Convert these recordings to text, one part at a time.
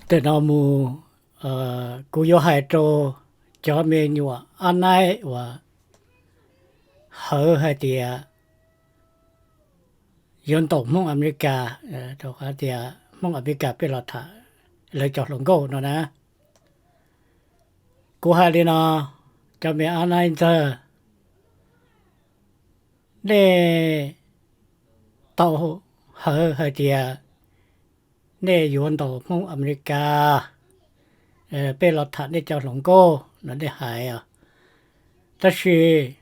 Tej no mus, kuv yuav hais rau cov me nyuam ab naib uas hawv hais tias yuav ntaus Hmoob Amelikas, rau qhov tias Hmoob Amelikas peb los tham lawv cov hluas nkauj no na. Kuv hais li no, cov me ab naib ntxawg, nej tau hawv hais tias nej yuav ntaus Hmoob Amelikas, peb los tham nej cov hluas nkauj no nej hais os. Tab sis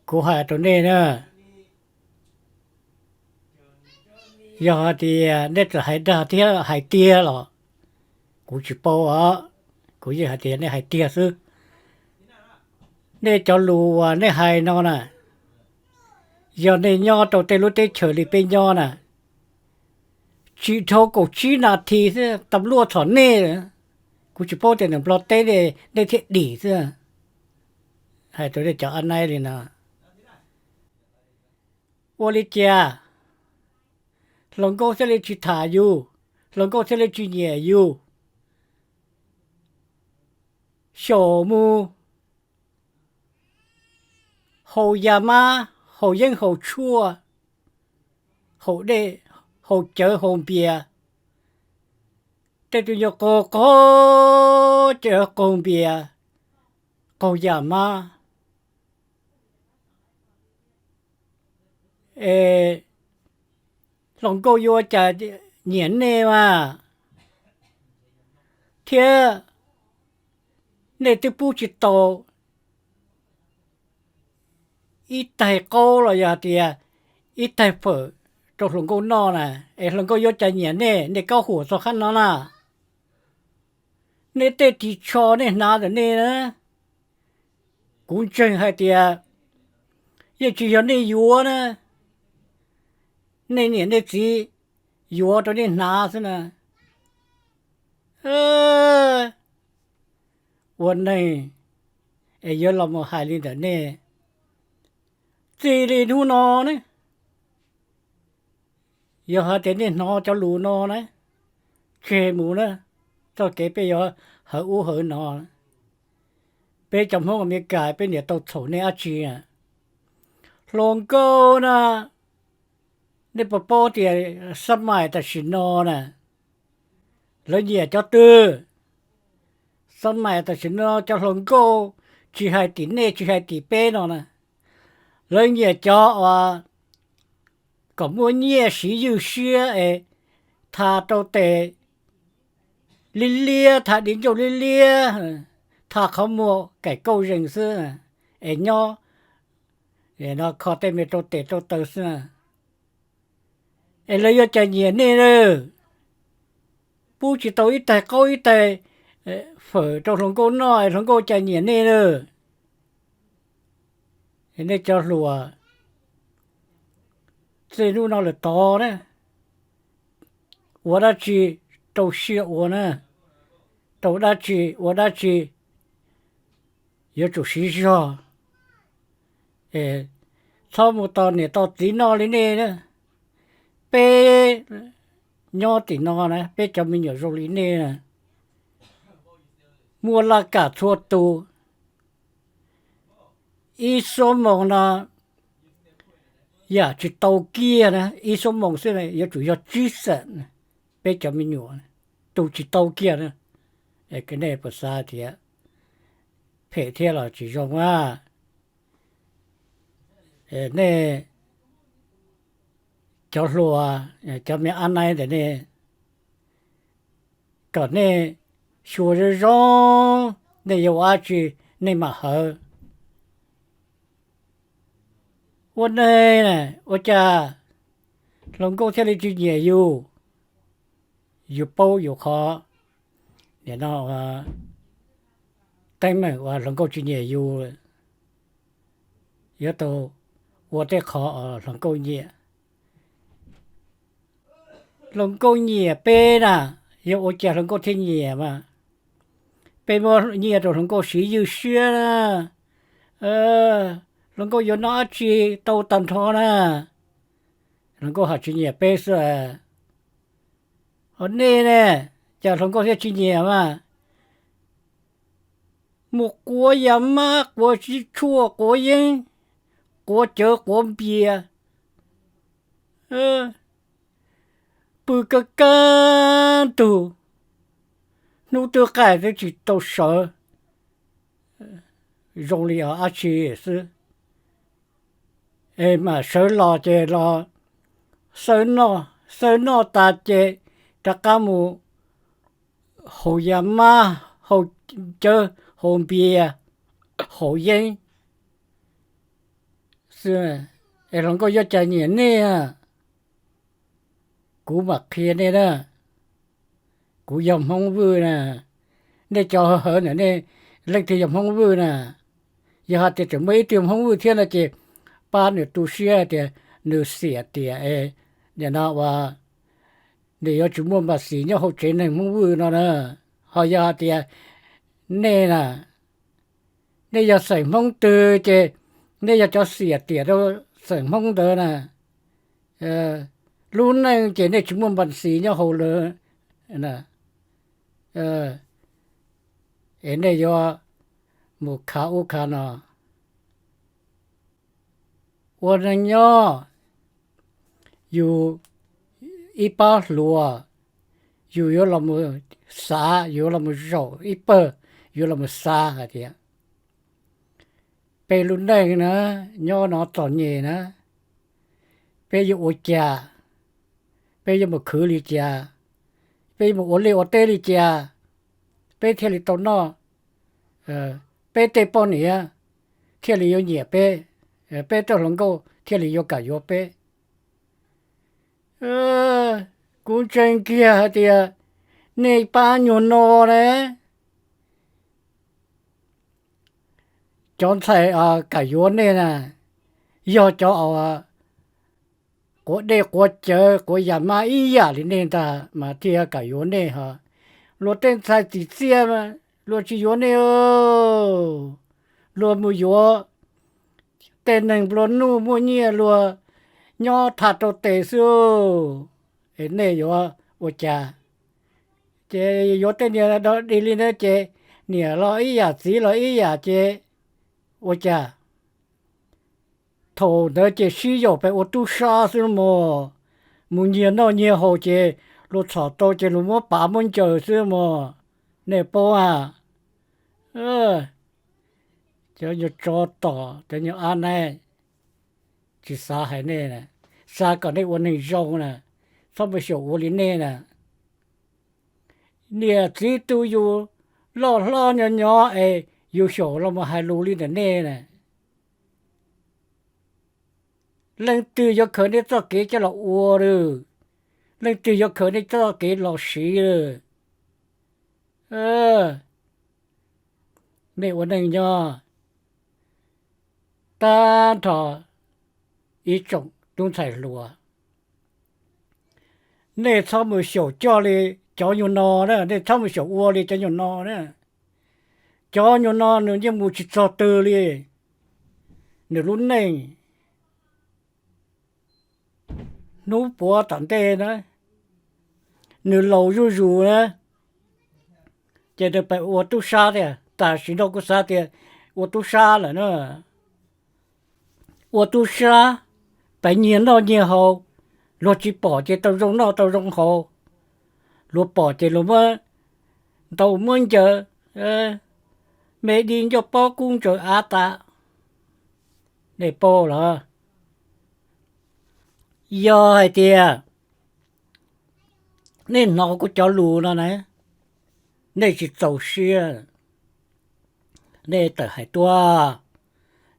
kuv hais rau nej na, yog hais tias nej txawm hais dag thiab hais tiag los kuv tsis paub os, kuv yeej hais tias nej hais tiag xwb. Nej cov lus uas nej hais no na, yog nej nyob rau tej lub teb chaws li peb nyob na, tsis dhau kaum tsib nas this xwb tas luaj txhom nej. Kuv tsis paub tias nws nplog teb nej thiaj dim xwb. Hais rau nej cov ab naib li no, ua li cas hluas nkauj thiaj li tsis tham yus, hluas nkauj thiaj li tsis nyiam yus? Xyaum mus haus ya mab, haus yeeb haus tshuaj, haus dej, haus cawv haus npias, tej tus nyuag qaug qaug cawv qaug npias, qaug ya mab. Es hluas nkauj yuav cas nyiam nej mas, thiab nej twb pub tsis tau ib taig qaub los yog hais tias ib taig fawm rau hluas nkauj noj na, es hluas nkauj yuav cas nyiam nej, nej kaub huam txog qhab no na. Nej tej ris tsho nej hnav ntawm nej na, kuv ntseeg hais tias yeej tsis yog nej yuav na, nej niam nej txiv yuav rau nej hnav xwb na. Ua neeg es yuav los mus hais li ntawm nej, txij li hnub no ne, yog hais tias nej hnov cov lus no na, tseg mus na, txoj kev peb yuav hawv ub hawv no. Peb cov Hmoob Amelikas peb niam tau txhaum nej dab tsi? Hluas nkauj na, nej puas paub tias xab mais tam sim no na, lawv nyiam cov twg? Xab mais tam sim no cov hluas nkauj, tsis hais tim nej tsis hais tim peb no na, lawv nyiam cov uas kom muaj nyiaj siv ywj siab es tha rau tes liab liab, tha di ncauj liab liab, tha qhov muag kaim kauj zees xwb, es nyob kho tej me rau tes rau taw xwb. Es lawv yuav cas nyiam nej na? Pub tsis tau ib taig qaub ib taig fawm rau hluas nkauj noj es hluas nkauj cas nyiam nej na? Nej cov hluas, txij hnub no lawm tod na, ua dab tsi rau siab ua na, rau dab tsi ua dab tsi yuav tsum siv zog. Txhob mus tos niam tos txiv noj li nej na. Peb nyob tim no na, peb cov me nyuam zoo li nej na, muaj laj kam txhua tus. Ib xuab moos no yam tsis tau kiag na, ib xuab moos xwb yuav tsum yog tsib xeem. Peb cov me nyuam tu tsis tau kiag na. Nej puas xav tias phem thiab los tsis zoo a? Nej cov hluas, cov me ab naib ntawm nej, kom nej xyuas zoo zoo, nej yuav ua dab tsi nej mam hawv. Ua neeg na, ua cas hluas nkauj thiaj li tsis nyiam yus? Yus paub yus qhov, nim no teeb meem uas hluas nkauj tsis nyiam yus, yuav tau ua tej qhov hluas nkauj nyiam. Hluas nkauj nyiam peb na, yog ua cas hluas nkauj thiaj nyiam mas? Peb muab nyiaj rau hluas nkauj siv ywj siab na, hluas nkauj yuav noj dab tsi tau tag nrho na, hluas nkauj ho tsis nyiam peb xwb. Qhov nej ne, cas hluas nkauj thiaj tsis nyiam mas? Mus quav yas mab, quav tshuaj, quav yeeb, quav cawv, quav npias, pw kab kab ntug, hnub twb qaij twb tsis tau sawv, zoo li dab tsi xwb. Es mam sawv los ces los xawb noj, xawb noj tas ces rov qab mus haus yas mab, haus cawv, haus npias, haus yeeb xwb. Es hluas nkauj yuav cas nyiam nej? Kuv mam qhia nej na, kuv yog Hmoob Vwj na. Nej cov hawv ntawm nej leej twg yog Hmoob Vwj na? Yog hais tias tseem muaj ib tug Hmoob Vwj thiab no ces pab nws tu siab tias nws xiam tias nim no ua nws yuav tsis muaj npam xis nyob hauv tsev neeg Hmoob Vwj no na. Ho yog hais tias nej na, nej yog xeem Hmoob twg ces nej yog cov xiam tiam rau xeem Hmoob ntawd na. Lub neej ces nej tsis muaj npam xis nyob hauv lawm, es nej yuav mus khav ub khav no. Ua neej nyob, yus ib pab hluas, yus yuav los mus xav, yuav los mus zaum ib pawg, yuav los mus xav hais tias peb lub neej na, nyob no txom nyem na, peb yuav ua cas? Peb yuav mus khwv li cas? Peb yuav mus ua liaj ua teb li cas peb thiaj li tau noj? Peb tej poj niam thiaj li yuav nyiam peb, peb tej hluas nkauj thiaj li yuav kam yuav peb. Kuv ntseeg kiag hais tias nej pab nyuag no ne, cov ntxhais kam yuav nej na, yog cov quav dej quav cawv quav yas mab ib yam li nej ntag mas thiaj kam yuav nej ho. Luag tej ntxhais txim txiaj, luag tsis yuav nej, luag mus yuav tej neeg nplua nuj muaj nyiaj luag nyob tham rau tes xwb, es nej yuav ua cas? Ces yuav tej niag dog dig li ntawd ces niam los ib yam txiv los ib yam ces ua cas? Thaum ntawd ces sib yaum pes ua tub sab xwb mog, mus nyiag noj nyiag haus ces luag txhom tau ces luag muab pav muab ncaws xwb mog, nej paub a? Cov nyuag tsov tom, cov nyuag ab naib, tsis xav hais nej, xav kom nej ua neeg zoo na, txhob mus xyaum ua li nej na. Niam txiv tu yus loj hlob nyob nyob es yus xyaum los mus hais lus li ntawm nej na. Leej twg yuav khaws nej txoj kev coj los ua lawm? Leej twg yuav khaws nej txoj kev los siv lawm? Nej ua neej nyob, tag nrho ib tsoom tub ntxhais hluas, nej txhob mus xyaum coj li cov nyuag no na, nej txhob mus xyaum ua li cov nyuag no na. Cov nyuag no nws yeej mus tsis txog twg li. Nws lub neej hnub puav tom ntej na, nws laus zuj zus na, ces nws pem ua tub sab tiag. Tam sim no kuv xav tias ua tub sab lawm na. Ua tub sab, pem nyiag noj nyiag haus, luag tsis pom ces tau zoo noj tau zoo haus, luag pom ces luag muab ntaus muab ncaws, me di ncauj pob kub ntsaws av tas. Nej paub los? Yog hais tias nej hnov kuv cov lus no na, nej tsis txaus siab, nej tawm hais tuaj,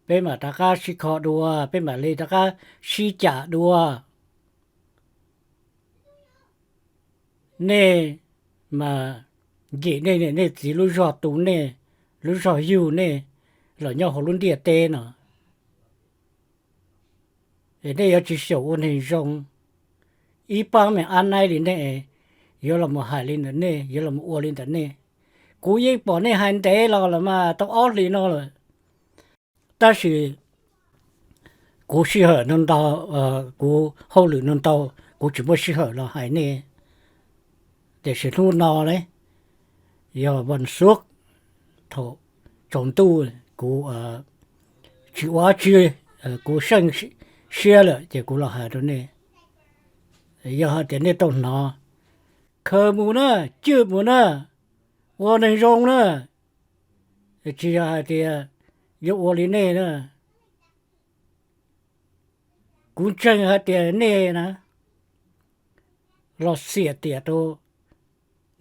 peb mam rov qab sib kho dua, peb mam li rov qab sib cam dua. Nej mas nkim nej niam nej txiv lub zog tu nej, lub zog yug nej los nyob hauv lub ntiaj teb no, es nej yuav tsis xyaum ua neeg zoo. Ib pab me ab naib li nej yuav los mus hais li ntawm nej, yuav los mus ua li ntawm nej. Kuv yeej pom nej hais ntev los lawm mas tau ob hlis no lawm, tab sis kuv sij hawm no ntau, kuv hauj lwm no ntau, kuv tsis muaj sij hawm los hais nej. Tiam sis hnub no ne, yog vas xuv, thaum tsaus ntuj kuv tsis ua dab tsi, kuv seej siab lawm ces kuv los hais rau nej. Yog hais tias nej tau hnov, khaws mus na, cwj mus na, ua neeg zoo na, tsis yog hais tias yuav ua li nej na. Kuv ntseeg hais tias nej na los xiam tiam rau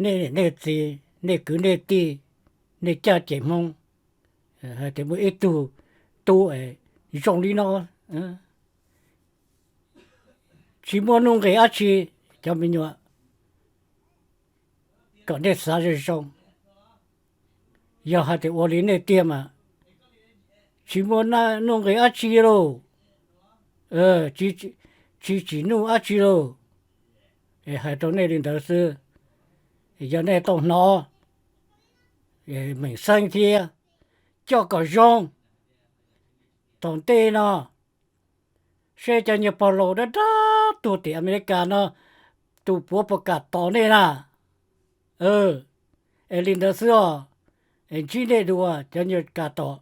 nej niam nej txiv, nej kwv nej tij, nej caj ces Hmoob, hais tias muaj ib tug tub zoo li no, tsis muaj nuj nqis dab tsi, cov me nyuam, kom nej xav zoo zoo. Yog hais tias ua li nej tiag mas tsis muaj nuj nqis dab tsi lauj, tsis tsim nuj dab tsi lauj. Es hais rau nej li ntawd xwb, yog nej tau hnov, meem xeeb thiab, coj kom zoo. Tom ntej no, seb cov nyuag pog laus dab dab tuag tim Amelikas no, tus puav puas kam tos nej na. Es li ntawd xwb os, es ntsib nej dua cov nyuag kam tos.